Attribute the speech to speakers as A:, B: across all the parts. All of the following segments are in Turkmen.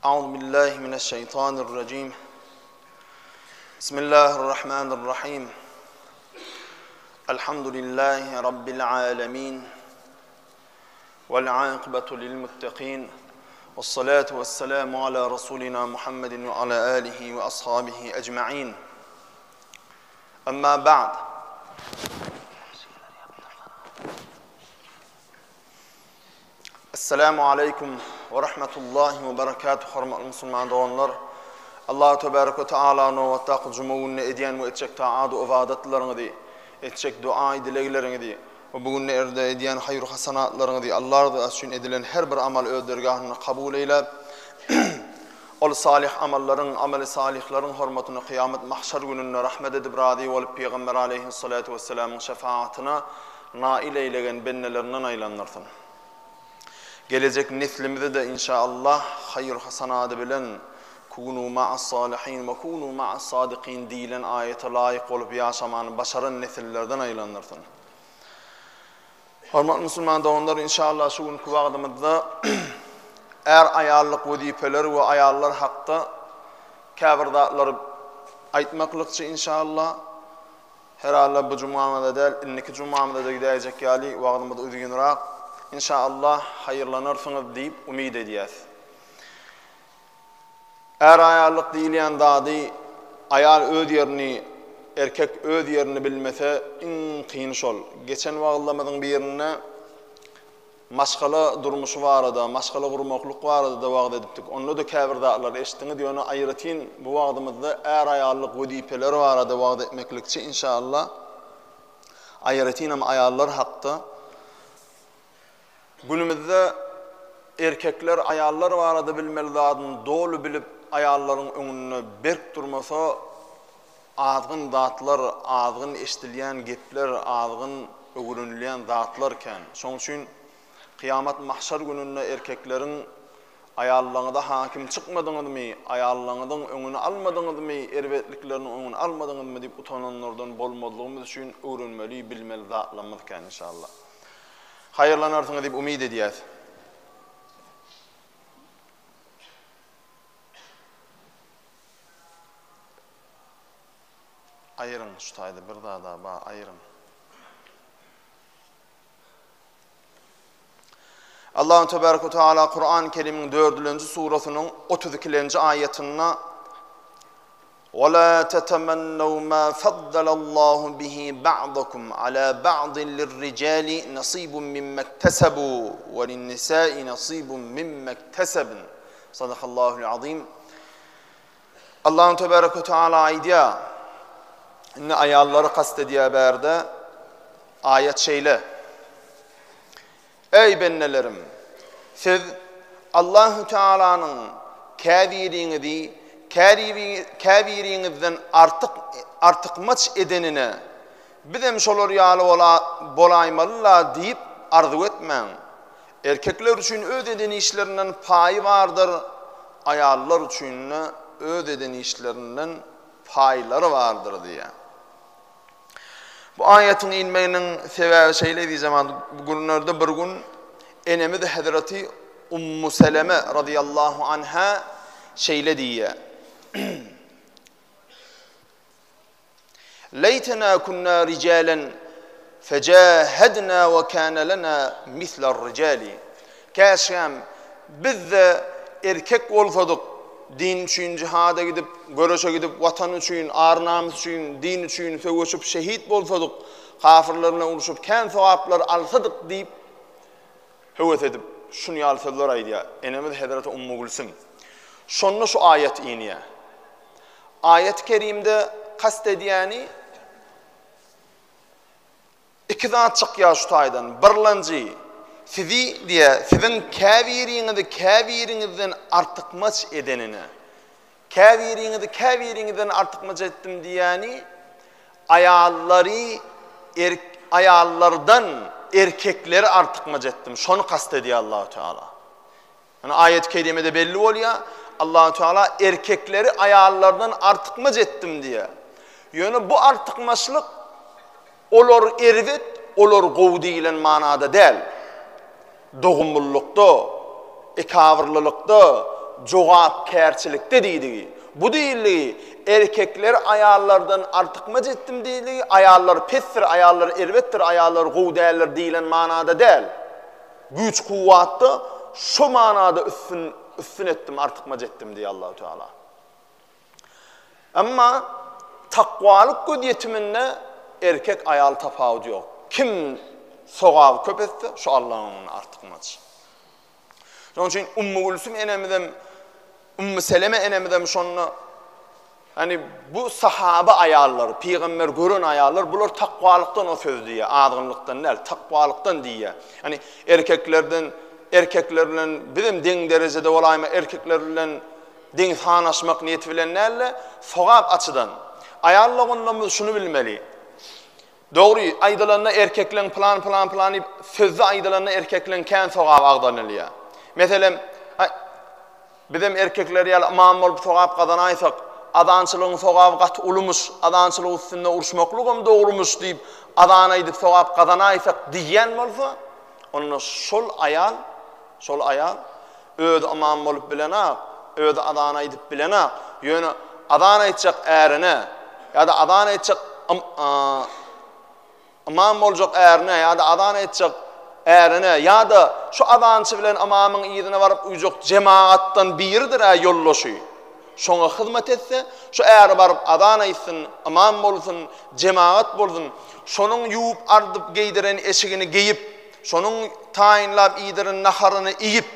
A: Euzu billahi mineşşeýtanirrajim. Bismillahirrahmanirrahim. Elhamdülillahi rabbil alamin. Vel akibatu lil muttaqin. Vessalatu vesselamu ala rasulina Muhammedin ve ala alihi ve ashabihi ecmaîn. Amma ba'd. Esselamu aleýkum we rahmetullahi we berekatuh hormatly musulman doganlar. Allahu tebarek we taala nobatdaky juma gününe edýän we etjek taat we ybadatlaryňyzy, etjek duaý dilegleriňizi we bu günde erde edýän haýyr hasanatlaryňyzy Allah rızasy üçin edilen her bir amaly öz dergahynda kabul eýläp, ol salyh amallaryň, ameli salyhlaryň hormatyna kyýamat mahşar gününde rahmet edip razy bolup Pygamber aleýhissalatu wessalamyň şefaatyna nail eýlegen bendelerinden aýlandyrsyn. Gelejek neslimizi-de inşaallah haýyr-hasanady bilen Kunu ma'as-salihin we kunu ma'as-sadikin diýlen aýata laýyk bolup ýaşamany başaran nesillerden aýlandyrsyn. Hormatly musulman doganlar, inşaallah şu günki wagtymyzda är-aýallyk wezipeleri we aýallar hakda käbir zatlary aýtmaklykçy inşaallah. Herhalde bu jumamyzda däl, indiki jumamyzda-da gidäýjek ýaly wagtymyz uzynrak. Inşaallah haýyrlanarsyňyz diýip umyt edýäs. Är-aýallyk diýilýän zady aýal öz ýerini, erkek öz ýerini bilmese iň kyny şol. Geçen wagyzlarymyzyň birinde Maşgala durmuşy barada, maşgala gurmaklyk barada-da wagyz edipdik. Onda-da käbir zatlary eşitdiňiz, ýöne aýratyn bu wagzymyzda är-aýallyk wezipeleri barada wagyz etmeklikçi inşallah. Aýratynam aýallar hakda. Günümizde erkekler aýallar barada bilmeli zadyny doly bilip, aýallaryň öňünde berk durmasa, Azgyn zatlar, azgyn eşdilýän gepler, azgyn öwrenilýän zatlar kän. Şoň üçin kyýamat mahşar gününde erkekleriň aýallaňyza hakim çykmadyňyzmy, aýallaňyzyň öňüni almadyňyzmy, erbetlikleriniň öňüni almadyňyzmy diýip utananlardan bolmazlygymyz üçin öwrenmeli, bilmeli zatlarymyz kän inşallah. Haýyrlanarsyňyz diýip umyt edýäs. Aýyryň şu taýda bir zada ba aýyryň. Allahu tebaraka we taala Kur'an Kerimiň 4-nji surasynyň 32-nji aýatynda Wa la tatamannaw ma faddalallahu bihi ba'dakum ala ba'din lirrijali nasibun mimma iktasabu we linnisa'i nasibun mimma iktasabn. Sadakallahul azim. Allahu tebaraka we taala aýdýar. Indi aýallary kast edýär bärde. Aýat şeýle. Eý bendelerim, siz Allahu Tealanyň käbiriňizi käbiriňizden artyk artykmaç edenine bizem şolar ýaly bolaýmaly-la diýip arzuw etmäň. Erkekler üçin öz eden işlerinden paýy bardyr, aýallar üçin-de öz eden işlerinden paýlary bardyr diýýär. Bu aýatyň inmeginiň sebäbi şeýle eziz jemagat, günlerde bir gün enemiz hezreti Ummu Seleme radiyallahu anha şeýle diýýär. Leýtena kunna rijalen fejahadna we kana lena misler rijali. Käşgäm biz-de erkek bolsadyk, din üçin jihada gidip, göreşe gidip, watan üçin, ar-namys üçin, din üçin söweşip şehit bolsadyk, kafirler bilen urşup kän sogaplar alsadyk diýip höwes edip, şuny ýaly sözler aýdýar enemiz hezreti Ummu Gülsüm. Şonda şu aýat inýär. Aýaty kerimde kast edýäni iki zat çykýar şu taýdan. Birlenji, sizi diýýär, siziň käbiriňizi käbiriňizden artykmaç edenine. Käbiriňizi käbiriňizden artykmaç etdim diýýäni aýallary er, aýallardan erkekleri artykmaç etdim. Şony kast edýär Allahu Teala. Ýöne aýat-y kerimede belli bolýar, Allahu Teala erkekleri aýallardan artykmaç etdim diýýär. Ýöne bu artykmaçlyk olar erbet, olar gowy diýlen manada däl. Dogumlylykda, ekabyrlylykda, jogapkärçilikde diýdigi. Bu diýildigi, erkekleri aýallardan artykmaç etdim diýildigi, aýallar pesdir, aýallar erbetdir, aýallar gowy däldir diýlen manada däl. Güýç-kuwwatda şo manada üstün üstün etdim, artykmaç etdim diýýär Allahu Teala. Emma takwalyk gözýetiminde erkek aýal tapawudy ýok. Kim sogaby köp etse, şo Allaň öňünde artykmaç. Şonuň üçin Ummu Gülsüm enemizem, Ummu Seleme enemizem şonda Ýani bu sahaba aýallar, pygamber gören aýallar bular takwalykdan o sözi diýýär, azgynlykdan däl, takwalykdan diýýär. Ýani erkeklerden erkekler bilen bizem deň derejede bolaýma, erkekler bilen deň sanaşmak niýeti bilen däl-de, sogap açydan. Aýal doganlarymyz şuny bilmeli. Dogry, aýdylanda erkekleň pylan pylan pylan diýip, sözde aýdylanda erkekleň kän sogaby agzanylýar. Meselem, aý, bizem erkekler ýaly ymam bolup sogap gazanaýsak, azançylygyň sogaby gaty ulumyş, azançylyk üstünde uruşmaklygam dogrumyş diýip, azan aýdyp sogap gazanaýsak diýýän bolsa, onda şol aýal, şol aýal özi ymam bolup bilenak, özi azan aýdyp bilenak, ýöne azan aýtjak ärine ýa-da azan aýtjak ymam boljak ärine ýa-da azan aýtjak ärine ýa-da şu azançy bilen ymamyň yzyna baryp uýjak jemagatdan biridir-ä ýoldaşy. Şoňa hyzmat etse, şu äri baryp azan aýtsyn, ymam bolsun, jemagat bolsun, şonuň ýuwup-ardyp geýdiren eşigini geýip, şonuň taýynlap iýdiren naharyny iýip,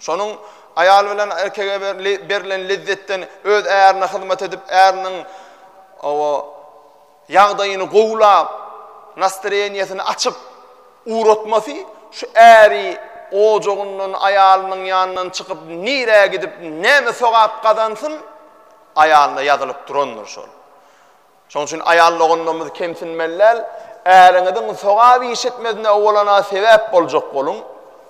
A: şonuň aýal bilen erkege berlen lezzetden öz ärine hyzmat edip, äriniň oba ýagdaýyny gowulap, nastroýeniýesini açyp ugratmasy, şu äri ojagyndan, aýalynyň ýanyndan çykyp nirä gidip, näme sogap gazansyn, aýalyna ýazylyp durandyr şol. Şonuň üçin aýal doganlarymyz kemsinmeli däl, äriňiziň sogap iş etmesine owalana sebäp boljak boluň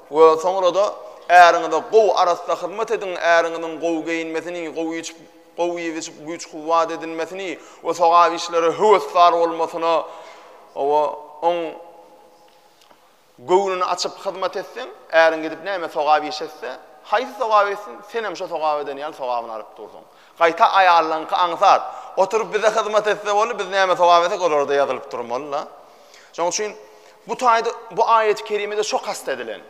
A: we soňra-da äriňize gowy arassa hyzmat ediň, äriňiziň gowy geýinmesini, gowy içip, gowy iýip-içip güýç-kuwwat edinmesini we sogap işlere höwesdar bolmasyna owa oň Göwnüni açyp hyzmat etseň, äriň gidip näme sogap iş etse, haýsy sogap etsin, senem şo sogap eden ýaly sogabyny alyp dursuň. Gaýta aýallaňky aňsat. Oturyp bize hyzmat etse boldy, biz näme sogap etsek olarda ýazylyp durmaly-da. Şonuň üçin bu taýda bu aýaty kerimede şo kast edilen.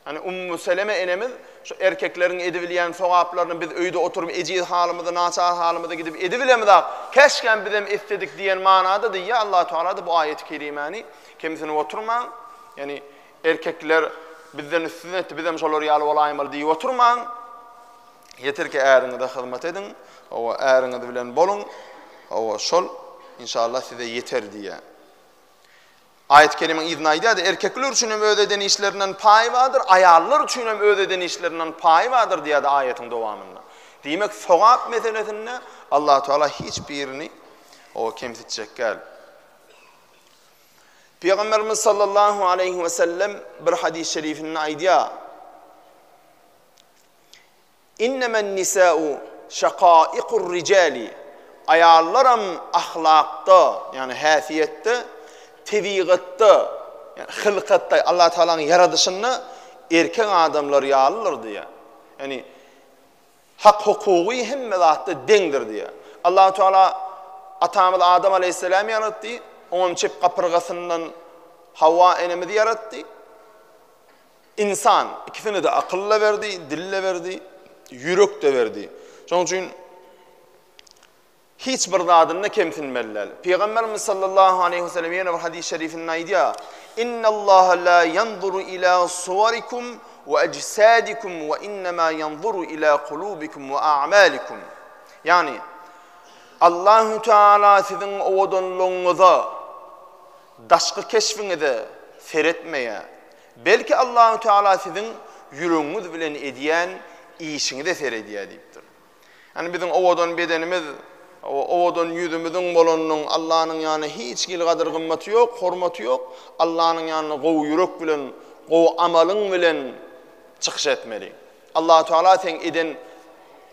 A: Ýagny Ummu Seleme enemiz şu erkekleriň edibilýän sogaplaryny biz öýde oturyp ejiz halymyzda, naçar halymyzda gidip edibilemizak, käşgäm bizem etsedik diýen manada diýýär. Allahu Teala-da bu aýaty kerimäni kemsinip oturmaň, ýagny erkekler bizden üstün etdi, bizem şolar ýaly bolaýmaly diýip oturmaň. Ýeter ki äriňize hyzmat ediň, hawa äriňiz bilen boluň, hawa şol inşallah size ýeter diýýär. Aýaty kerimiň yzynda aýdýardy, Erkekler üçin hem öz eden işlerinden paý bardyr, aýallar üçin hem öz eden işlerinden paý bardyr diýýärdi aýatyň dowamynda. Diýmek, sogap meselesinde Allahu Teala hiç birini o kemsitjek däl. Pygamberimiz sallallahu aleýhi we sellem bir hadys şerifinde aýdýar, Innemen nisa'u şakaikur rijali, aýallaram ahlakda, ýagny häsiýetde, tebigatda, ýagny hylkatda, Allah Tagalanyň ýaradyşynda erkek adamlar ýalydyr diýýär. Ýagny hak hukugy hemme zatda deňdir diýýär. Allah Taala atamyz Adam aleýhissalamy ýaratdy, oňam çep gapyrgasyndan Hawa enemizi ýaratdy. Ynsan, ikisine-de akyl-da berdi, dil-de berdi, ýürek-de berdi. Şonuň üçin hiç bir zadynda kemsinmeli däl. Pygamberimiz sallallahu aleýhi we sellem ýene bir hadys şerifinde aýdýar, Innallaha la ýanzuru ila suwarikum we ejsadikum we innema ýanzuru ila kulubikum we a'malikum. Ýagny Allahu Teala siziň owadanlygyňyza, daşky keşbiňize seretmeýär. Belki Allahu Teala siziň ýüregiňiz bilen edýän işiňize seredýär diýipdir. Ýagny biziň owadan bedenimiz, owadan ýüzümiziň bolanynyň Allanyň ýanynda hiç hili gadyr-gymmaty ýok, hormaty ýok. Allanyň ýanynda gowy ýürek bilen, gowy amalyň bilen çykyş etmeli. Allahu Teala seň eden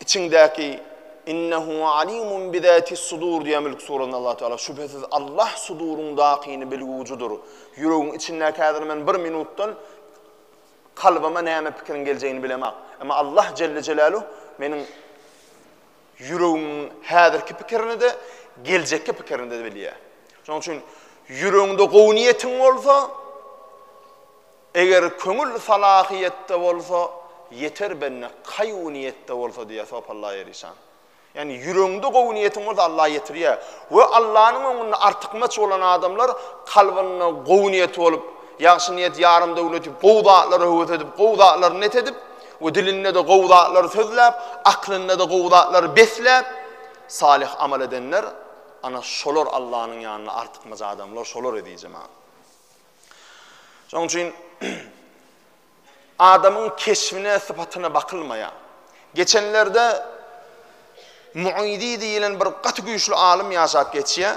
A: içiňdäki Innehu alimun bi zatis sudur diýýär Mülk surasynda Allahu Teala. Şübhesiz Allah suduryňdakyny bilgüjidir. Ýüregiň içindäki häzir men bir minutdan kalbyma näme pikiriň geljegini bilemak. Emma Allah jelle jelaluhu meniň ýüregimiň häzirki pikirini-de, geljekki pikirini-de bilýär. Şonuň üçin ýüregiňde gowy niýetiň bolsa, eger köňül salahyýetde bolsa, ýeter bende kaýu niýetde bolsa diýýär Sopalla Erişan. Ýagny ýüregiňde gowy niýetiň bolsa Allah ýetirýär. We Allanyň öňünde artykmaç bolan adamlar kalbynda gowy niýeti bolup, ýagşy niýet ýarym döwlet diýip gowy zatlara höwes edip, gowy zatlary net edip we dilinde-de gowy zatlary sözläp, aklynda-da gowy zatlary besläp, salyh amal edenler, ana şolar Allanyň ýanynda artykmaç adamlar, şolar eziz jemagat. Şonuň üçin Adamyň keşbine, sypatyna bakylmaýar. Geçenlerde Muizi diýilen bir gaty güýçli alym ýaşap geçýär.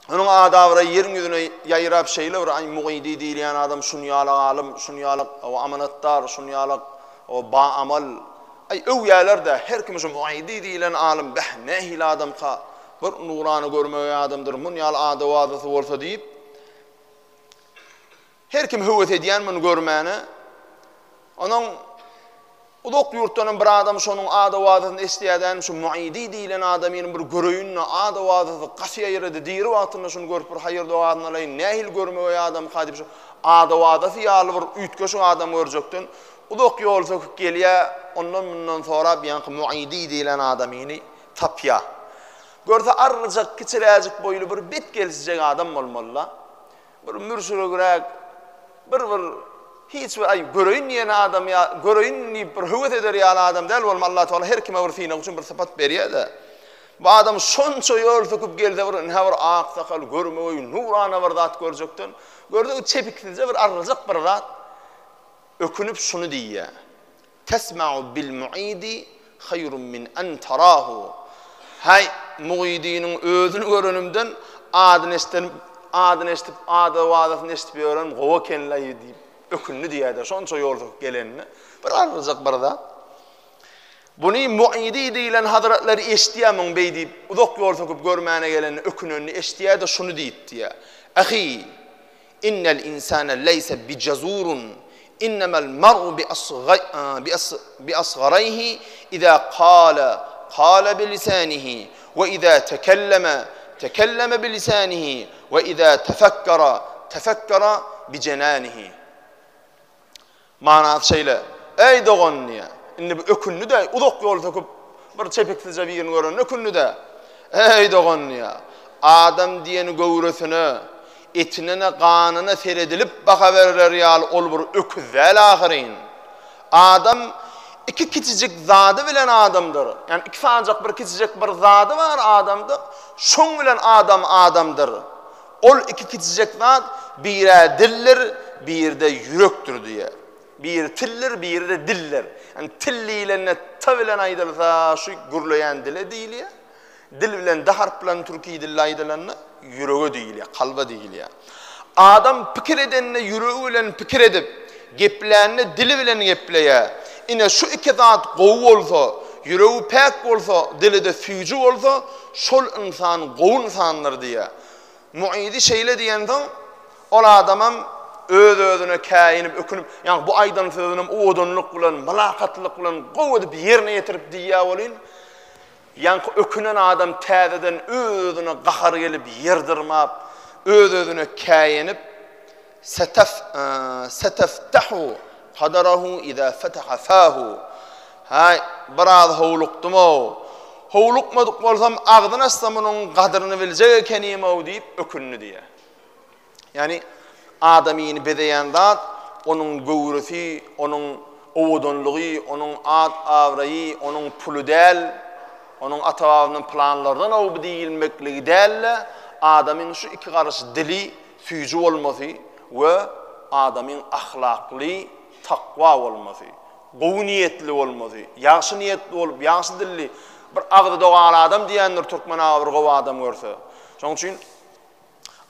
A: Onuň ady-abraýy ýeriň ýüzüne ýaýrap şeýle bir aý Muizi diýilýän adam şuny ýalak alym, şuny ýalak amanatdar, şuny ýalak ba-amal. Aý öwýäler-dä, her kim şu Muizi diýilen alym beh nähili adamka, bir nurana görmegeý adamdyr, muny ýaly ady-owazasy bolsa diýip, Her kim höwes edýän muny görmäne. Onuň uzak ýurtdanam bir adam şonuň ady-owazasyny eşidýär-dä, şu Muidi diýlen adamyny bir göreýin-de, ady-owazasy gaty ýaýrady, diri wagtynda şuny görüp bir haýyr-dogasyny alaýyn, nähili görmegeý adamka diýip şu ady-owazasy ýaly bir üýtgeşik adam görjekden uzak ýol söküp gelýär, ondan-mundan sorap ýaňky Muidi diýlen adamyny tapýar. Görse arryjak, kiçiräjik boýly bir bet gelsijek adam bolmaly-da. Bir mürşüregräk, bir bir hiç bir aý göreýin diýen adam ýa göreýin diýip bir höwes eder ýaly adam däl bolma Allah Taala her kime bir synag üçin bir sypat berýär-de. Bu adam şonça ýol söküp gelse bir ynha bir ak sakal görmegeý nurana bir zat görjekden görse çepiksizje bir arryjak bir zat ökünip şuny diýýär. Tesma'u bil mu'idi haýrun min an tarahu. Haý, Mu'idiniň özüni görenimden adyny eşden, adyny eşidip, ady-owazasyny eşidip ýörenim gowy eken-laý diýip ökündi diýýär-de, şonça ýol söküp gelenine. Bir arryjak bir zat. Buny Mu'idi diýlen hazratlary eşidýär muň beý diýip, uzak ýol söküp görmäne gelenini, ökünenini eşidýär-de şuny diýip diýýär. Ahi! Innel insane leýse bijazurun, innemel mar'u biasgareýhi iza kale, kale bilisanihi, we iza tekelleme, tekelleme bilisanihi, we iza tefekkere, tefekkere bijenanihi. Manasy şeýle, Eý, dogan diýýär. Indi bu ökündi-de, uzak ýol söküp, bir çepiksizje birini görende ökündi-de. Eý, dogan diýýär. Adam diýeni göwresine, etine-ne ganyna seredilip baha berler ýaly ol bir öküz däl ahyryn. Adam iki kiçijik zady bilen adamdyr. Ýagny iki sanyjak bir kiçijek bir zady bar adamda, şoň bilen adam adamdyr. Ol iki kiçijek zat, bir-ä dildir, biri-de ýürekdir diýýär. Biri tildir, biri-de dildir. Ýagny til diýlende t bilen aýdylsa, şu gürleýän dile diýilýär. Dil bilen d harp bilen türki dilde aýdylanda ýürege diýilýär, kalba diýilýär. Adam pikir edende ýüregi bilen pikir edip, geplände dili bilen gepleýär. Ine şu iki zat gowy bolsa, ýüregi päk bolsa, dili-de süýji bolsa, şol ynsan gowy ynsandyr diýýär. Muizi şeýle diýensoň, ol adamam öz-özüne käýinip, ökünip, ýagny bu aýdan sözünem owadanlyk bilen, mylakatlylyk bilen gowy edip ýerine ýetirip diýýär welin, ýaňky ökünen adam täzeden öz-özüne gahary gelip ýer dyrmap, öz-özüne käýinip, Seteftahu kadarahu iza fetaha fahu. Haý, biraz howlukdym-ow. Howlukmadyk bolsam, agzyny açsa munuň gadyryny biljek ekenim-ow diýip ökündi diýýär. Ýagny adamyny bezeýän zat onuň göwresi, onuň owadanlygy, onuň at-abraýy, onuň puly däl, onuň ata-babasyndan pylanlardan-ow bu diýilmekligi däl-de, adamyň şu iki garyş dili süýji bolmasy we adamyň ahlakly, takwa bolmasy, gowy niýetli bolmasy, ýagşy niýetli bolup, ýagşy dilli, bir agzy dogaly adam diýendir türkmen aga bir gowy adam görse. Şonuň üçin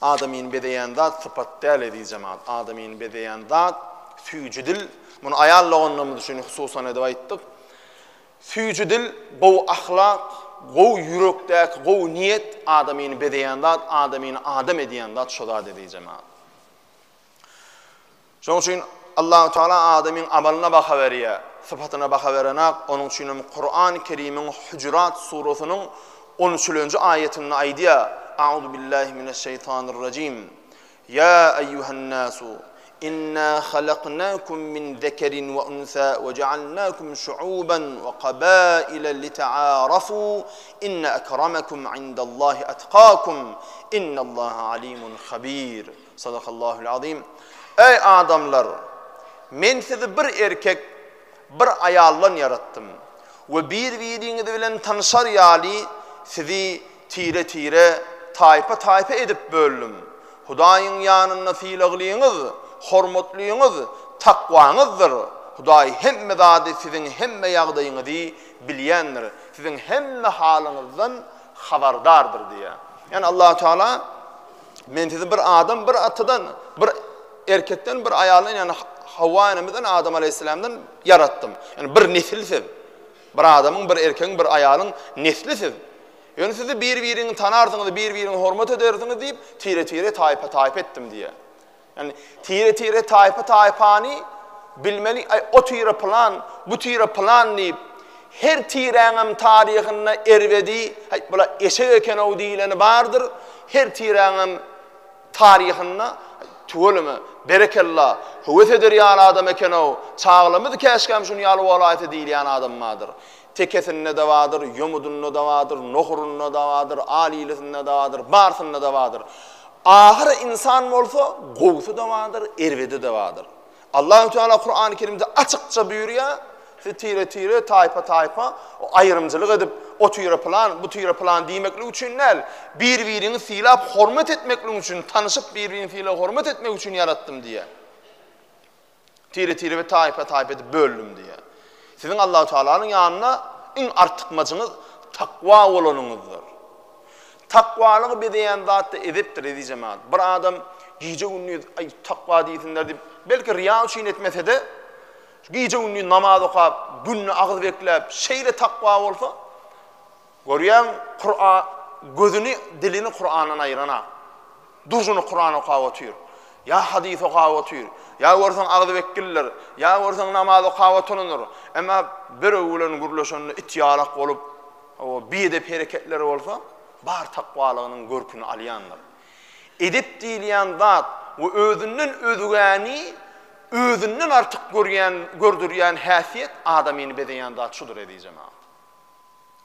A: adamyny bezeýän zat sypat däl eziz jemagat. Adamyny bezeýän zat süýji dil. Muny aýal doganlarymyz üçin hususan edip aýtdyk. Süýji dil, gowy ahlak, gowy ýürekdäki gowy niýet adamyny bezeýän zat, adamyny adam edýän zat şo zat eziz jemagat. Şonuň üçin. Allahu Teala adamyň amalyna baha berýär, sypatyna baha berenak. Onuň üçin hem Kurany Kerimiň Hujurat surasynyň on üçülenji aýatynda aýdýar, Auzu billahi mineşşeýtanirrajim. Ýa eýýuhen-nasu, inna halaknakum min zekerin we unsa we ja'alnakum şu'uban we kabaile lita'arafu, inne ekramakum indallahi etkakum, innallaha alimun habir. Sadakallahul azim. Eý adamlar! Men sizi bir erkek, bir aýaldan ýaratdym we bir-biriňiz bilen tanyşar ýaly sizi tire-tire, taýpa-taýpa edip böldüm. Hudaýyň ýanynda sylaglyňyz, hormatlyňyz takwaňyzdyr. Hudaý hemme zady siziň hemme ýagdaýyňyzy bilýändir, siziň hemme halyňyzdan habardardyr diýýär. Ýagny Allahu Teala men sizi bir adam, bir atadan, bir erkekden, bir aýaldan, ýagny Hawa enemizden, Adam aleýhissalamdan ýaratdym. Ýagny bir nesil siz. Bir adamyň, bir erkegiň, bir aýalyň nesli siz. Ýöne sizi bir-biriňi tanarsyňyz, bir-biriňi hormat edersiňiz diýip, tire-tire, taýpa-taýpa etdim diýýär. Ýagny tire-tire, taýpa-taýpany bilmeli, aý, o tire pylan, bu tire pylan diýip, her tiräňem taryhynda erbedi, aý, bula eşek eken-ow diýleni bardyr, her tiräňem taryhynda, tüweleme, berekella, höwes eder ýaly adam eken-ow, çagalarymyz käşgäm şuny ýaly bolaýsa diýilýän adam bardyr. Tekesinde-de bardyr, ýomudynda-da bardyr, nohurynda-da bardyr, alylisinde-de bardyr, barsynda-da bardyr. Ahyry ynsan bolsa, gowusy-da bardyr, erbedi-de bardyr. Allahu Teala Kurany Kerimde açykça buýurýar, Siz tire-tire, taýpa-taýpa aýrymçylyk edip, o tire pylan, bu tire pylan diýmeklik üçin däl, bir-biriňi sylap, hormat etmeklik üçin, tanyşyp bir-birini sylap, hormat etmek üçin ýaratdym diýýär. Tire-tire we taýpa-taýpa edip böldüm diýýär. Siziň Allahu Tealanyň ýanynda iň artykmajyňyz takwa bolanyňyzdyr. Takwalygy bezeýän zat-da edepdir, eziz jemagat. Bir adam gije-gündiz, aý, takwa diýsinler diýip, belki riýa üçin etmese-de, gije-gündiz namaz okap, günde agyz bekläp, şeýle takwa bolsa, görýäň, Kur'an, gözüni, dilini Kur'andan aýyranak. Durşuna Kuran okap otyr. Ýa hadys okap otyr. Ýa görseň agzy bekgildir. Ýa görseň namaz okap oturandyr. Emma birew bilen gürleşende it ýalak bolup, hawa, biedep hereketleri bolsa, bar takwalygynyň görküni alýandyr. Edep diýilýän zat we özünden özgäni özünden artyk görýän, gördürýän häsiýet adamyny bezeýän zat şudur eziz jemagat.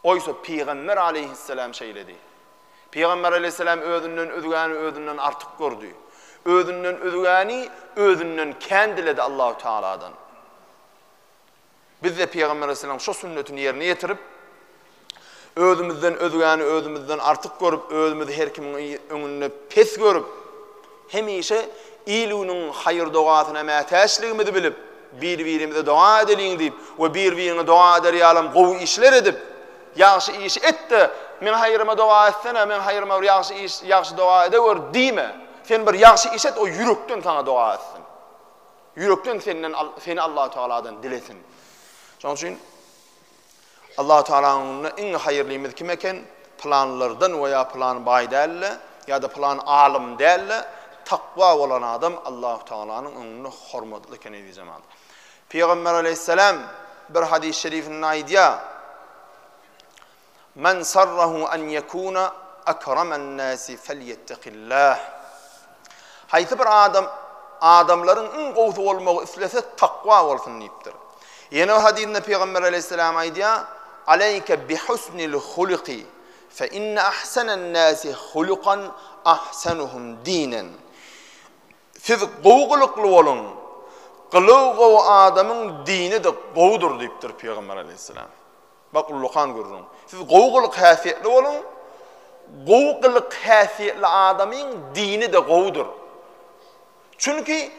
A: Oýsa Pygamber aleýhisselam şeýledi. Pygamber aleýhissalam özünden özgäni özünden artyk gördi. Özünden özgäni özünden kän diledi Allahu Tealadan. Biz-de Pygamber aleýhissalamyň şo sünnetini ýerine ýetirip, özümizden özgäni özümizden artyk görüp, özümizi her kimiň öňünde pes görüp, hemişe il-günüň haýyr-dogasyna mätäçligimizi bilip, bir-birimize doga edeliň diýip we bir-biriňe doga eder ýalam gowy işler edip, Ýagşy işi et-de, meň haýryma doga etsene, meň haýryma bir ýagşy iş, ýagşy doga edewür diýme. Sen bir ýagşy iş et, o ýürekden saňa doga etsin. Ýürekden senden, seni Allahu Tagaladan dilesin. Şonuň üçin Allahu Tagalanyň öňünde iň haýyrlymyz kim eken? Pylanlardan we ýa pylan baý däl-de, ýa-da pylan alym däl-de, takwa bolan adam Allahu Tagalanyň öňünde hormatly eken eziz jemagat. Pygamber aleýhissalam bir hadys şerifinde aýdýar, Men sarrahu an yekuna akraman nasi felýettekillah. Haýsy bir adam adamlaryň iň gowusy bolmagy islese takwa bolsun diýipdir. Ýene bir hadysynda Pygamber aleýhissalam aýdýar, Aleýke bihusnil huluki fe inne ahsenen nasi hulukan ahsenuhum dinen. Siz gowy gylykly boluň, gylygy gowy adamyň dini-de gowudyr diýipdir Pygamber aleýhissalam. Bak ullakan gürrüň. Siz gowy gylyk-häsiýetli boluň, gowy gylyk-häsiýetli adamyň dini-de gowudyr. Çünki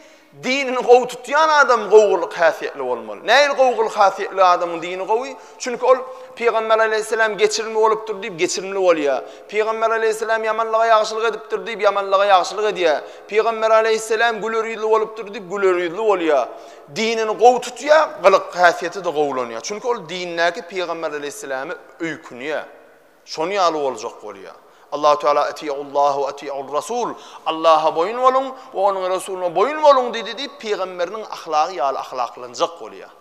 A: dinini gowy tutýan adam gowy gylyk-häsiýetli bolmaly. Nähili gowy gylyk-häsiýetli adamyň dini gowy? Çünki ol Pygamber aleýhissalam geçirimli bolupdyr diýip geçirimli bolýar. Pygamber aleýhissalam ýamanlyga ýagşylyk edipdir diýip ýamanlyga ýagşylyk edýär. Pygamber aleýhissalam güler ýüzli bolupdyr diýip güler ýüzli bolýar. Dinini gowy tutýar, gylyk häsiýeti-de gowulanýar. Çünki ol dindäki Pygamber aleýhissalama öýkünýär. Şonuň ýaly boljak bolýar. Allahu Teala etiullaha we etiur rasul, Allaha boýun boluň we onuň resulyna boýun boluň diýdi diýip pygamberiniň ahlagy ýaly ahlaklanjak bolýar.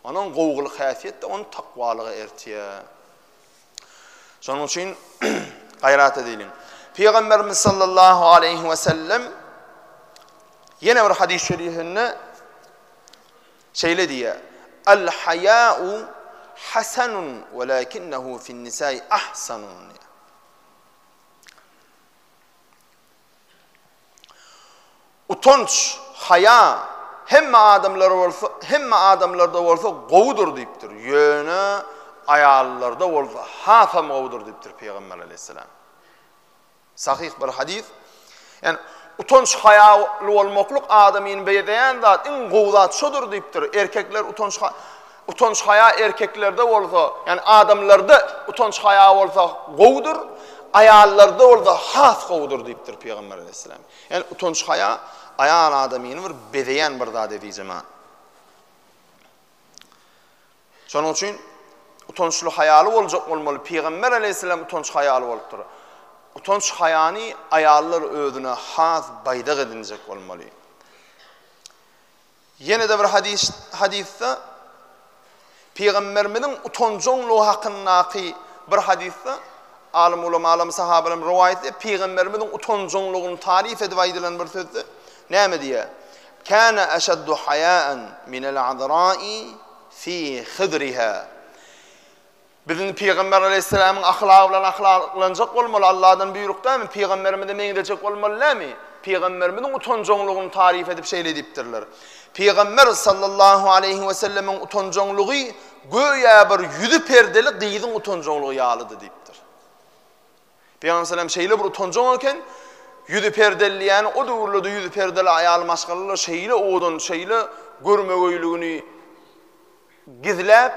A: Onuň gowy gylyk-häsiýet-de ony takwalyga ertýär. Şonuň üçin gaýrat edeliň. Pygamberimiz sallallahu aleýhi we sellem ýene bir hadys şerifinde şeýle diýýär: Al-haýa'u hasanun welakinnehu fin-nisa'i ahsanun. Utanç, haýa hemme adamlar bolsa, hemme adamlarda bolsa gowudyr diýipdir. Ýöne aýallarda bolsa hasam gowudyr diýipdir Pygamber aleýhissalam. Sahyh bir hadys. Ýani utanç haýaly bolmaklyk adamyny bezeýän zat, iň gowy zat şodur diýipdir. Erkekler utanç utanç haýa erkeklerde bolsa, ýani adamlarda utanç haýa bolsa gowudyr, aýallarda bolsa has gowudyr diýipdir Pygamber aleýhissalam. Ýani utanç haýa aýal adamyny bir bezeýän bir zat eziz jemaat. Şonuň üçin utançly haýaly boljak bolmaly. Pygamber aleýhissalam utanç haýaly bolupdyr. Utanç haýany aýallar özüne has baýdak edinjek bolmaly. Ýene-de bir hadys hadysda Pygamberimiziň utanjaňlygy hakyndaky bir hadysda alym ulamalarymyz, sahabalarymyz rowaýat edýär, Pygamberimiziň utanjaňlygyny taryf edip aýdylan bir sözde näme diýýär? Kana aşaddu haýaan minel azra'i fi hidriha. Biz indi Pygamber aleýhissalamyň ahlagy bilen ahlaklanjak bolmaly, Allahdan buýruk dälmi? Pygamberimize meňzejek bolmaly dälmi? Pygamberimiziň utanjaňlygyny taryf edip şeýle diýipdirler. Pygamber sallallahu aleýhi we sellemiň utanjaňlygy göýä bir ýüzi perdeli gyzyň utanjaňlygy ýalydy diýipdir. Pygamber sallam şeýle bir utanjaň eken, ýüzi perdeli ýany o döwürlerde ýüzi perdeli aýal maşgalalar şeýle owadan, şeýle görmegöýligini Gizläp,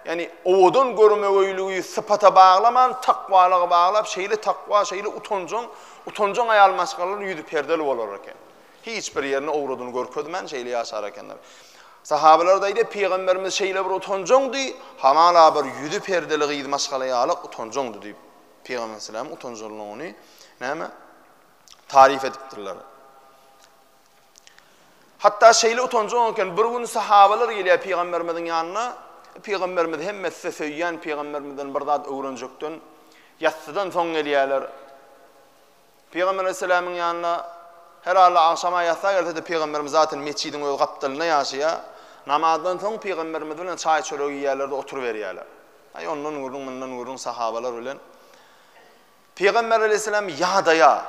A: ýagny owadan görmegöýlügi sypata baglaman, takwalyga baglap, şeýle takwa, şeýle utanjaň, utanjaň aýal maşgalalar ýüzi perdeli bolar eken. Hiç bir ýerine owradyny görkezmän şeýle ýaşar ekenler. Sahabalar-da aýdýar, Pygamberimiz şeýle bir utanjaňdy, hamala bir ýüzi perdeli gyz maşgala ýaly utanjaňdy diýip, Pygamber aleyhisselamyň utanjaňlygyny näme taryf edipdirler. Hatda şeýle utanjaň eken, bir gün sahabalar gelýär pygamberimiziň ýanyna. Pygamberimizi hemmesi söýýän, pygamberimizden bir zat öwrenjekden ýassydan soň gelýärler. Pygamber aleyhisselamyň ýanyna her halda agşama ýassa gelse-de pygamberimiz zaten metjidiň öz gapdalynda ýaşaýar. Namazdan soň pygamberimiz bilen çaý-çörek iýýärler-de oturyberýärler. Aý ondan gürrüň, mundan gürrüň sahabalar bilen. Pygamber aleýhissalam ýadaýar,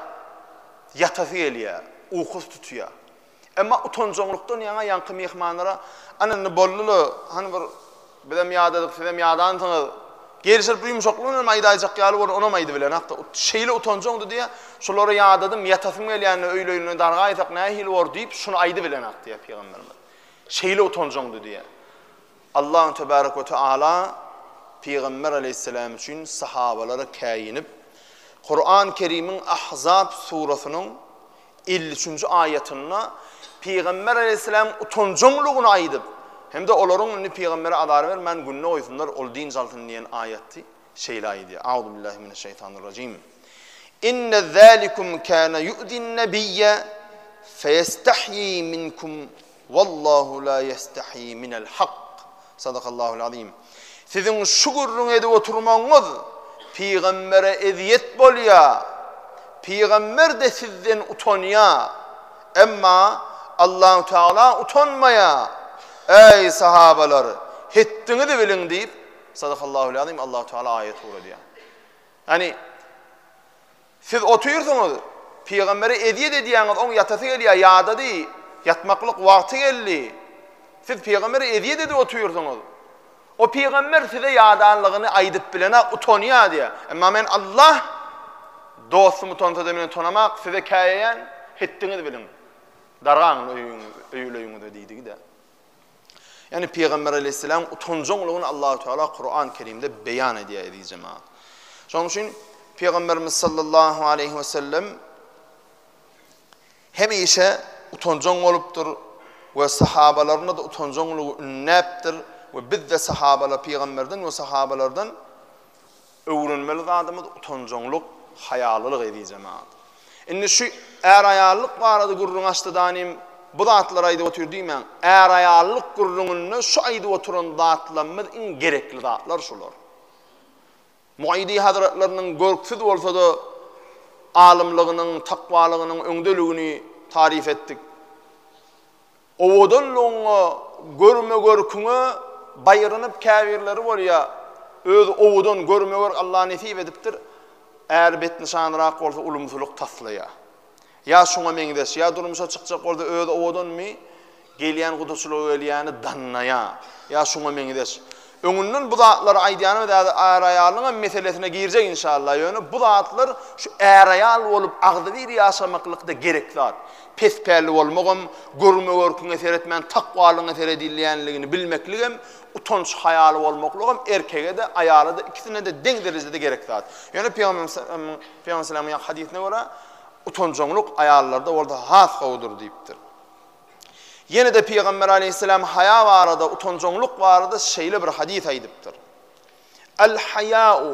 A: ýatasy gelýär, ukusy tutýar. Emma utanjaňlykdan ýaňa ýaňky myhmanlara, Ana indi boldy-la, hany bir bizem ýadadyk, sizem ýadansyňyz. Gelşirip bir ýumşaklyk bilen aýdaýjak ýaly bolup, onam aýdybilenok-da. Şeýle utanjaňdy diýýär, Şulara ýadadym, ýatasym gelýände öýle-öýlüne dargaýsak nähili bor diýip, şuny aýdybilenok diýýär pygamberimiz. Şeýle utanjaňdy diýýär. Allahu tebarek we teala Pygamber aleýhissalam üçin sahabalara käýinip, Kuran Kerimiň Ahzab surasynyň 53-nji aýatynda Pygamber aleýhissalamyň utanjaňlygyny aýdyp, hem-de olaryň indi pygambere azar bermän gününe goýsunlar, ol dynç alsyn diýen aýaty şeýle aýdýar, Auzubillahi mineşşeýtanirrajim. Inne zalikum kana yu'zin nabiyya feyestahyi minkum Wallahu la ýestahýi minel hak. Sadakallahul azim. Siziň şu gürrüňi edip oturmagyňyz pygambere ezýet bolýar. Pygamber-de sizden utanýar. Emma Allahu Teala utanmaýar. Eý sahabalar, hetdiňizi biliň diýip, Sadakallahul azim Allahu Teala aýat ugradýar. Ýani Siz otyrsyňyz, pygambere ezýet edýäňiz, oň ýatasy gelýär, ýadady, ýatmaklyk wagty geldi. Siz pygambere ezýet edip otyrsyňyz. O pygamber size ýadanlygyny aýdyp bilenok, utanýar diýýär. Emma men Allah, dostum utansa-da men utanamak, size käýeýän, hetdiňizi biliň. Dargaň öýüňize diýdigi-de. Ýagny Pygamber aleýhissalamyň utanjaňlygyny Allahu Teala Kuran Kerimde beýan edýär eziz jemagat. Şonuň üçin Pygamberimiz sallallahu aleýhi we sellem hemişe utanjaň bolupdyr we sahabalaryna da utanjaňlygy ündäpdir we biz-de sahabalar pygamberden we sahabalardan. Öwrenmeli zadymyz utanjaňlyk, haýalylyk eziz jemagat. Indi şu är-aýallyk barada gürrüň açdy danym, bu zatlary aýdyp otyr diýmäň. Är-aýallyk gürrüňinde şu aýdyp oturan zatlarymyz iň gerekli zatlar şular. Muaýydy hazratlarynyň görksüz bolsa-da alymlygynyň, takwalygynyň öňdeligini taryp etdik. Owadanlygyňa, görme-görküňe baýrynyp käbirleri bolýar. Özi owadan, görme-görk Allah nesip edipdir. Äri betnyşanrak bolsa ulumsylyk taslaýar. Ýa şuňa meňzeş, ýa durmuşa çykjak bolsa özi owadanmy, gelýän gudaçylyga gelýäni dannaýar. Ýa şuňa meňzeş. Öňünden bu zatlary aýdýanymyz häzir är-aýalyňam meselesine girjek inşallah, ýöne bu zatlar şu är-aýal bolup agzybir ýaşamaklykda gerek zat. Pespälli bolmagam, görme-görküňe seretmän takwalygyňa seredilýänligini bilmekligem, utanç-haýaly bolmaklygam erkege-de, aýala-da ikisine-de deň derejede gerek zat. Ýöne Pygamberimiz Pygamberimiz ýaňky hadysyna görä utanjaňlyk aýallarda bolsa has gowudyr diýipdir. Ýene-de Pygamber aleýhissalam haýa barada, utanjaňlyk barada şeýle bir hadys aýdypdyr. Al-haýa'u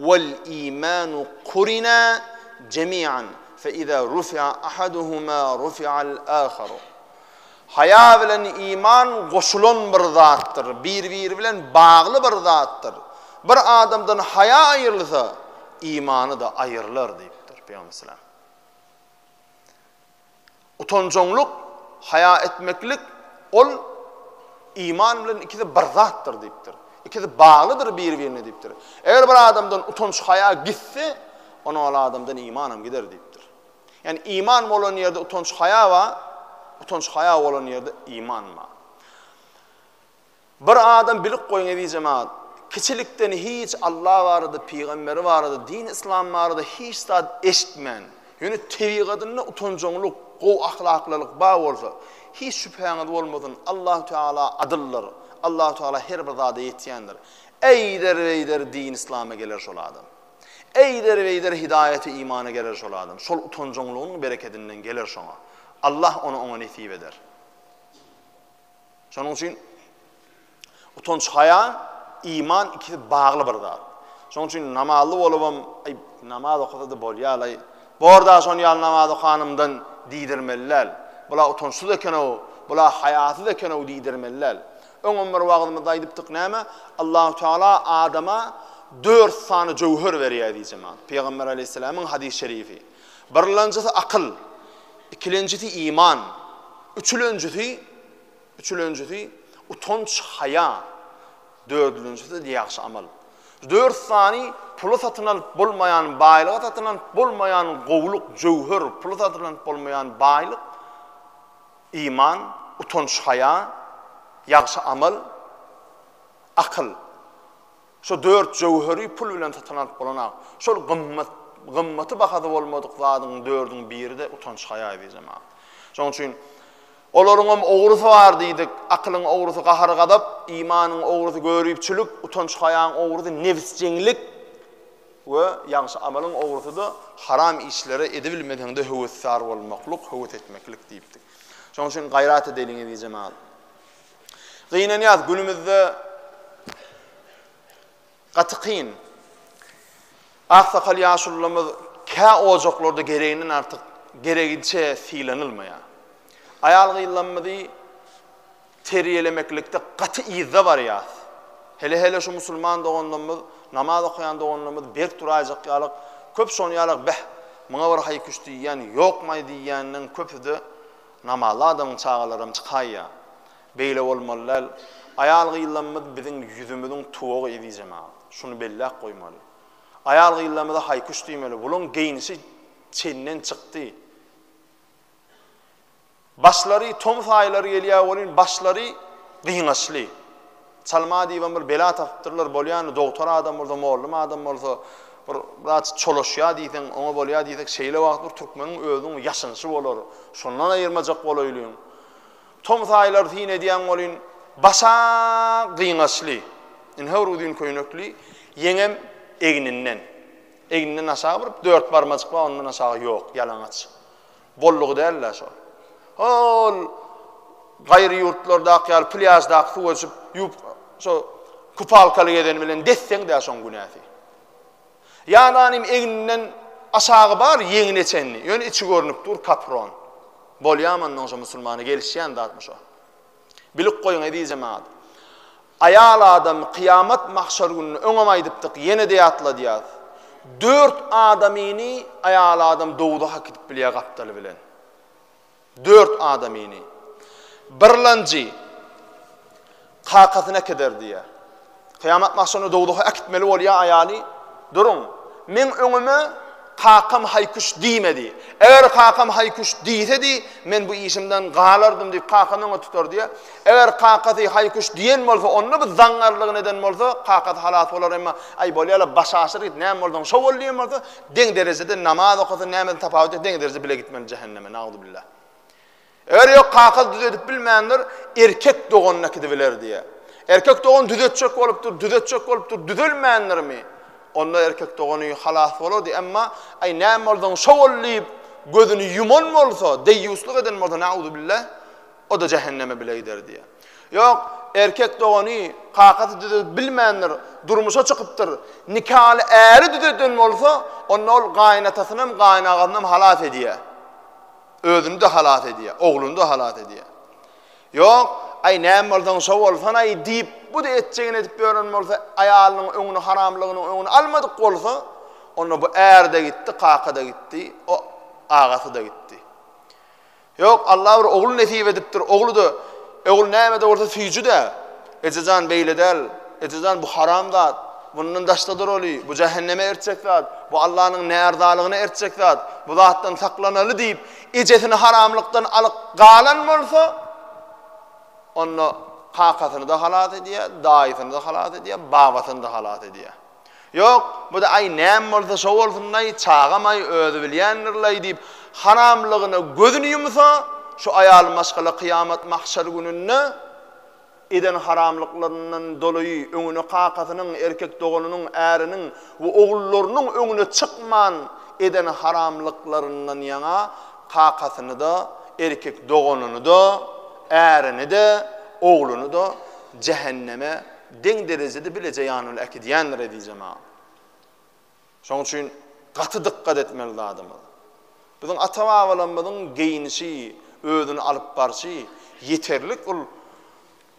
A: wal-imanu kurina jemi'an fe iza rufi'a ahaduhuma rufi'al aharu. Haýa bilen iman goşulan bir zatdyr, bir-biri bilen bagly bir zatdyr. Bir adamdan haýa aýrylsa, imany-da aýrylar diýipdir Pygamber aleýhissalam. Utanjaňlyk, haýa etmeklik ol iman bilen ikisi bir zatdyr diýipdir. Ikisi baglydyr bir-birine diýipdir. Eger bir adamdan utanç-haýa gitse, onda ol adamdan imanam gider diýipdir. Ýagny iman bolan ýerde utanç-haýa bar, utanç-haýa bolan ýerde iman bar. Bir adam bilip goýuň eziz jemagat, kiçilikden hiç Allah barada, pygamberi barada, din yslam barada hiç zat eşitmän, ýöne tebigatynda utanjaňlyk, gowy ahlaklylyk bar bolsa, hiç şübhäňiz bolmasyn, Allahu Teala adyldyr, Allahu Teala her bir zada ýetýändir. Eýder-beýder din yslama geler şol adam. Eýder-beýder hidaýete imana geler şol adam. Şol utanjaňlygynyň berekedinden geler şoňa. Allah ony oňa nesip eder. Şonuň üçin utanç-haýa, iman ikisi bagly bir zat. Şonuň üçin namazly bolubam, aý, namaz okasa-da bolýar-laý, bor-da şon ýaly namaz okanymdan diýdirmeli däl. Bula utançsyz eken-ow, bula haýasyz eken-ow diýdirmeli däl. Öňem bir wagyzymyzda aýdypdyk näme? Allahu Teala adama dört sany jöwher berýär diýjemä. Pygamber aleýhissalamyň hadys şerifi. Birlenjisi akyl, ikilenjisi iman, üçülenjisi, üçülenjisi utanç, haýa, dördülenjisi-de ýagşy amal. Dört sany pula satyn alyp bolmaýan, baýlyga satyn alyp bolmaýan gowulyk, jöwher, pula satyn alyp bolmaýan baýlyk, iman, utanç, haýa, ýagşy amal, akyl. Şo dört jöwheri pul bilen satyn alyp bolanok. Şol gymmat, gymmaty bahasy bolmadyk zadyň dördüň biri-de utanç-haýa eziz jemagat. Şonuň üçin olaryňam ogrusy bar diýdik. Akylyň ogrusy gahar-gazap, imanyň ogrusy göripçilik, utanç-haýaň ogrusy nebisjeňlik we ýagşy amalyň ogrusy-da haram işlere edibilmeseň-de höwesdar bolmaklyk, höwes etmeklik diýipdik. Şonuň üçin gaýrat edeliň eziz jemagat. Gynanýas günümizde gaty kyn. Aksakal ýaşulularymyz kä ojaklarda gereginden artyk geregiçe sylanylmaýar. Aýal-gyzlarymyzy terbiýelemeklikde gaty yzda barýas. Hele-hele şu musulman doganlarymyz, namaz okaýan doganlarymyz berk duraýjak ýalyk, köp şony ýalyk beh, muňa bir haý-küş diýýän ýokmaý diýýäniniň köpüsi-de Namazly adamyň çagalaram çykaýýa. Beýle bolmaly däl. Aýal-gyzlarymyz biziň ýüzümiziň tuwagy eziz jemagat. Şuny belläp goýmaly. Aýal-gyzlarymyza haý-küş diýmeli. Bulaň geýnişi çenden çykdy. Başlary tomus aýlary gelýär welin başlary gyňaçly. Çalma diýibem bir bela tapypdyrlar, bolýany dogtor adam bolsa, mollum adam bolsa, bir biraz çolaşýar diýseň, oňa bolýar diýsek, şeýle wagt bir türkmeniň özüniň ýaşynyşy bolar, şondan aýyrmajak bolaýlyň. Tomus aýlary syn edýäň welin, başa gyňaçly, inhe bir uzyn köýnekli, ýeňem egninden. Egninden aşagy bir dört barmajyk bar, ondan aşagy ýok, ýalaňaç. Bollugy däl-dä şol. Hol gaýry ýurtlardaky ýaly plýaždaky suwa düşüp, ýuwup, şo kupalkaly gezen bilen desseň-dä şoň günäsi. Ýa-da egninden aşagy bar, ýeňine çenli, ýöne içi görnüp dur, kapron. Bolýamy onnoň şo musulmana gelişýän zatmy şo? Bilip goýuň eziz jemagat. Aýal adam kyýamat mahşar gününi öňem aýdypdyk, ýene-de ýatladýas. Dört adamyny aýal adam dowzaha äkidip bilýär gapdaly bilen. Dört adamyny. Birlanjy kakasyny äkider diýýär. Kyýamat mahşarynda dowzaha äkitmeli bolýar aýaly. Duruň, meň öňüme kakam haý-küş diýmedi. Eger kakam haý-küş diýsedi, men bu işimden galardym diýip, kakany öňe tutar diýýär. Eger kakasy haý-küş diýen bolsa, onda bu zaňňarlygyny eden bolsa, kakasy halas bolar, emma aý bolýa-la, başaşyr git, näme bolsaň şo bol diýen bolsa, Deň derejede namaz okasa nämeden tapawut ýok, deň derejede bile gitmeli jähenneme, nauzubilla. Eger ýok kakasy düzedip bilmändir, erkek doganyny äkidibiler diýýär. Erkek dogan düzetjek bolupdyr, düzetjek bolupdyr, düzelmändirmi? Onda erkek dogany halas bolar diýýär. Emma aý näme bolsaň şo bol diýip gözüni ýuman bolsa, deýýuslyk eden bolsa, nauzubilla, O-da jähenneme bile gider diýýär. Ýok, erkek dogany kakasy düzedip bilmändir, durmuşa çykypdyr. Nikaly äri düzeden bolsa, onda ol gaýynatasynam, gaýynagasynam halas edýär. Özüni-de halas edýär, ogluny-da halas edýär. Ýok, aý näme bolsaň şo bolsan-aý diýip, bu-da etjegini edip ýören bolsa, aýalynyň öňüni, haramlygynyň öňüni almadyk bolsa, onda bu är-de gitdi, kaka-da gitdi, o agasy-da gitdi. Ýok, Alla bir ogul nesip edipdir, ogly-da, ogul näme-de bolsa süýji-dä. Eje jan, beýle däl. Eje jan, bu haram zat. Mundan daşda duraly, bu jähenneme ertjek zat, bu Allanyň närzalygyna ertjek zat, bu zatdan saklanaly diýip, ejesini haramlykdan alyp galan bolsa, onda kakasyny-da halas edýär, daýysyny-da halas edýär, babasyny-da halas edýär. Ýok, bu-da aý näme bolsa şo bolsun-laý, çagam-aý özi bilýändir-laý diýip, haramlygyna gözüni ýumsa, şu aýal maşgala kyýamat mahşer gününde eden haramlyklaryndan dolaýy öňüne kakasynyň, erkek doganynyň, äriniň we ogullarynyň öňüne çykman eden haramlyklaryndan ýaňa kakasyny-da, erkek doganyny-da, ärini-de, ogluny-da jähenneme Deň derejede bileje ýany bilen äkidýändir eziz jemagat. Şonuň üçin gaty dykgat etmeli zadymyz. Biziň ata-babalarymyzyň geýnişi, özüni alyp barşy ýeterlik ol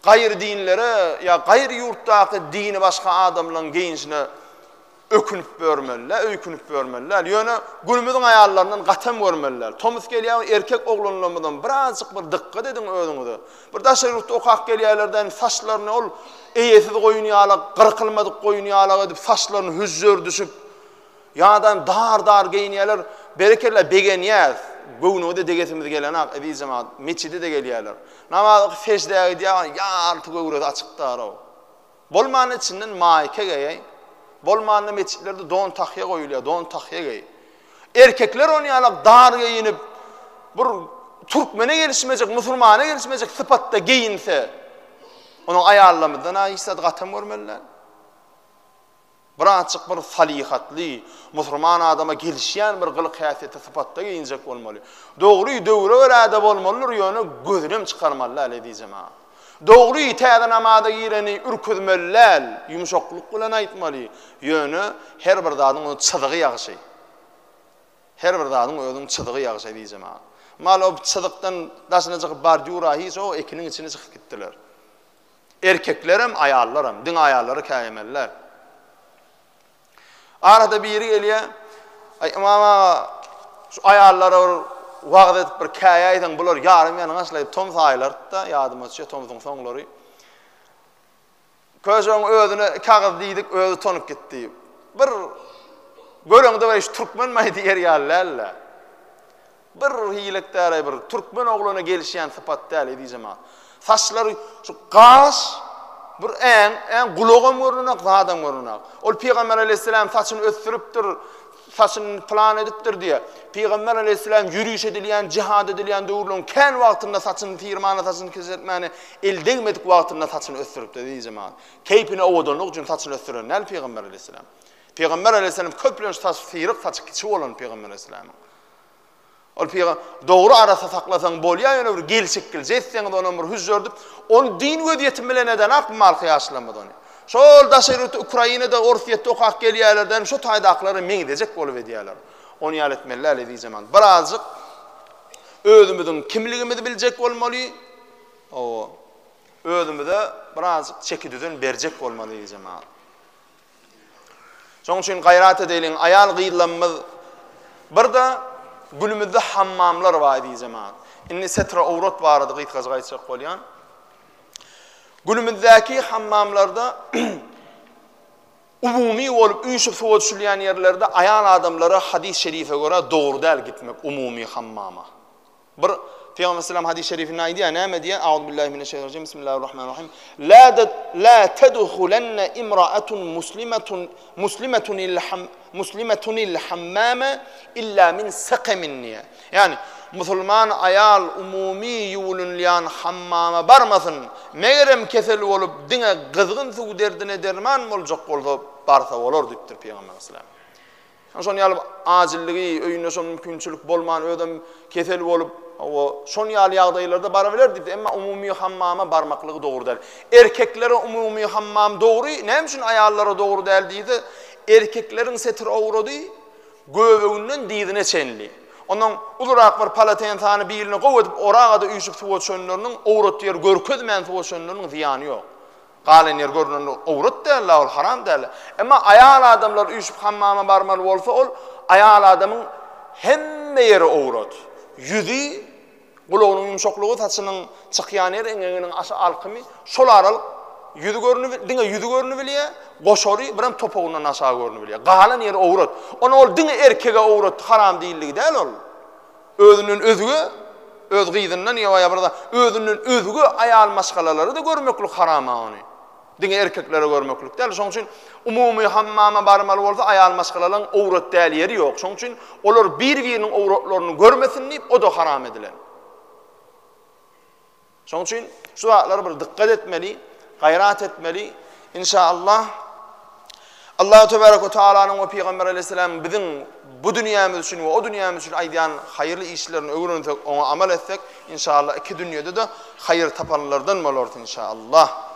A: gaýry dinlere ýa gaýry ýurtdaky dini başga adamlaryň geýnişine Ökünip börmeli däl, öýkünip börmeli däl. Ýöne günümiziň aýallaryndan gatam görmeli däl. Tomus gelýär, erkek oglanlarymyzam birazjyk bir dykgat ediň özüňize. Bir daşary ýurtda okap gelýärler-de, saçlaryny ol eýesiz goýun ýalak, gyrkylmadyk goýun ýalak edip saçlaryny hüžžerdişip, ýa-da dar-dar geýinýärler. Berekella, begenýäs. Göwnüňize degesimiz gelenak, eziz jemagat. Metjide-de gelýärler. Namaz okyp seždä gidýär, ýarty göwresi açyk dar-ow. Bolmanda içinden maýka geý. Bolmanda metjitlerde don tahýa goýulýar, don tahýa geý. Erkekler ony ýalak dar geýinip, bir türkmene gelişmejek, musulmana gelişmejek sypatda geýinse, onuň aýallarymyzdan-a hiç zat gatam görmeli däl. Birazjyk bir salyhatly, musurman adama gelişýän bir gylyk-häsiýetde, sypatda geýinjek bolmaly. Dogry, döwre görä-de bolmalydyr, ýöne gözünem çykarmaly däl, eziz jemagat. Dogry, täze namaza gireni ürküzmeli däl, ýumşaklyk bilen aýtmaly, ýöne her bir zadyň öz çyzygy ýagşy. Her bir zadyň özüniň çyzygy ýagşy, eziz jemagat. Mal o çyzykdan daşyna çykyp bardýura hiç o ekiniň içine çykyp gitdiler. Erkeklerem, aýallaram. Diňe aýallary käýemeli däl. Arada biri gelýär, Aý, ymam aga, şu aýallara bir wagyz edip bir käýäýseň, bular ýarym ýalňaşlaýyp tomus aýlary-da, ýadyma düşýär, tomsuň soňlary. Köşegiň özüne kagyz diýdik, özi tonup gitdi. Bir göreňde bir şu türkmenmi diýer ýaly däl-de. Bir hilek däl-aý bir türkmen oglana gelişýän sypat däl eziz jemagat. Saçlary şu gaş bir äň, äň gulagam görünenak, zadam görünenak. Ol Pygamber aleýhissalam saçyny ösdüripdir, saçyny pylan edipdir diýýär. Pygamber aleýhissalam ýöriş edilýän, jihad edilýän döwürleriň kän wagtynda saçyny syrmana, saçyny kesertmäne el degmedik wagtynda saçyny ösdüripdir eziz jemagat. Keýpine owadanlyk üçin saçyny ösdüren däl Pygamber aleýhissalam. Pygamber aleýhissalam köplenç saçy syryk, saçy kiçi bolan Pygamber aleýhissalamyň. Ol pyga dogry arassa saklasaň bolýar, ýöne bir gelşiklije etseňiz onam bir hüžžerdip, ony din gözýetimi bilen edenak bu malky ýaşlamaz ony. Şol daşary ýurtda Ukrainada, Orsýetde okap gelýärler-de, şo taýdakylara meňzejek bolup edýärler. Ony ýaly etmeli däl eziz jemagat. Birazjyk özümiziň kimligimizi biljek bolmaly. Hawa. Özümize birazjyk çeki-düzen berjek bolmaly eziz jemagat. Şonuň üçin gaýrat edeýliň, aýal-gyzlarymyz bir-de günümizde hammamlar bar eziz jemagat. Indi setre owrat barada gysgajyk aýtjak bolýan. Günümizdäki hammamlarda umumy bolup üýşüp suwa düşülýän ýerlerde aýal adamlara hadys şerife görä dogry däl gitmek umumy hammama. Bir Pygamber aleyhisselam hadys şerifinde aýdýar, näme diýýär? Auzubillahi mineşşeýtanirrajim. Bismillahirrahmanirrahim. La la tedhulanna imra'atun muslimatun muslimatun il ham muslimatun il hammama illa min sakamin diýýär. Ýagny musulman aýal umumy ýuwulynýan hammama barmasyn. Megerem kesel bolup diňe gyzgyn suw derdine derman boljak bolsa barsa bolar diýipdir Pygamber aleyhisselam. Şon ýaly ajilligi, öýünde şol mümkinçilik bolman, özem kesel bolup, hawa, şon ýaly ýagdaýlarda barabiler diýipdi. Emma umumy hammama barmaklygy dogry däl. Erkeklere umumy hammam dogry, näme üçin aýallara dogry däl diýse, erkekleriň setir owrady göbeginden dyzyna çenli. Ondan ulurak bir polotensany biline gowy edip oraga-da üýşüp suwa düşenleriniň, owrat ýeri görkezmän suwa düşenleriniň zyýany ýok. Galan ýer görnende owrat däl-le ol, haram däl-le. Emma aýal adamlar üýşüp hammama barmaly bolsa ol aýal adamyň hemme ýeri owrat. Ýüzi, gulagynyň ýumşaklygy, saçynyň çykýan ýeri, eňeginiň aşa alkymy, şol aralyk ýüzi görnüp, diňe ýüzi görnübilýär, goşary birem topugyndan aşagy görnübilýär. Galan ýeri owrat. Onda ol diňe erkege owrat, haram diýildigi däl ol. Özünden özge, öz gyzyndan ýa bir zat, özünden özge aýal maşgalalary-da görmeklik haram-a ony. Diňe erkeklere görmeklik däl. Şonuň üçin umumy hammama barmaly bolsa aýal maşgalalaryň owrat däl ýeri ýok. Şonuň üçin olar bir-biriniň owratlaryny görmesin diýip, o-da haram edilen. Şonuň üçin şu zatlara bir dykgat etmeli, gaýrat etmeli. Inşallah Allahu tebaraka we taalanyň we Pygamber aleyhisselamyň biziň bu dünýämiz üçin we o dünýämiz üçin aýdýan haýyrly işlerini öwrensek, oňa amal etsek, inşallah iki dünýede-de haýyr tapanlardan bolarys inşallah.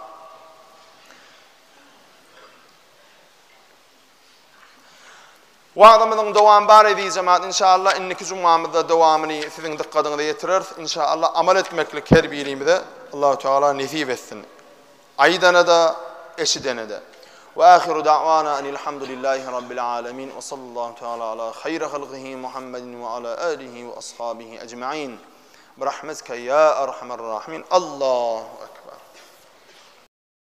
A: Wagzymyzyň dowamy bar eziz jemaat inşallah indiki jumamyzda dowamyny siziň dykgadyňyza ýetireris inşallah amal etmeklik her birimize Allahu Teala nesip etsin aýdanada eşidenede we ahiru da'wana enilhamdulillahi rabbil alemin we sallallahu teala ala hayri halkihi Muhammedin we ala alihi we ashabihi ecmain birahmetike ya erhamer rahimin Allahu ekber.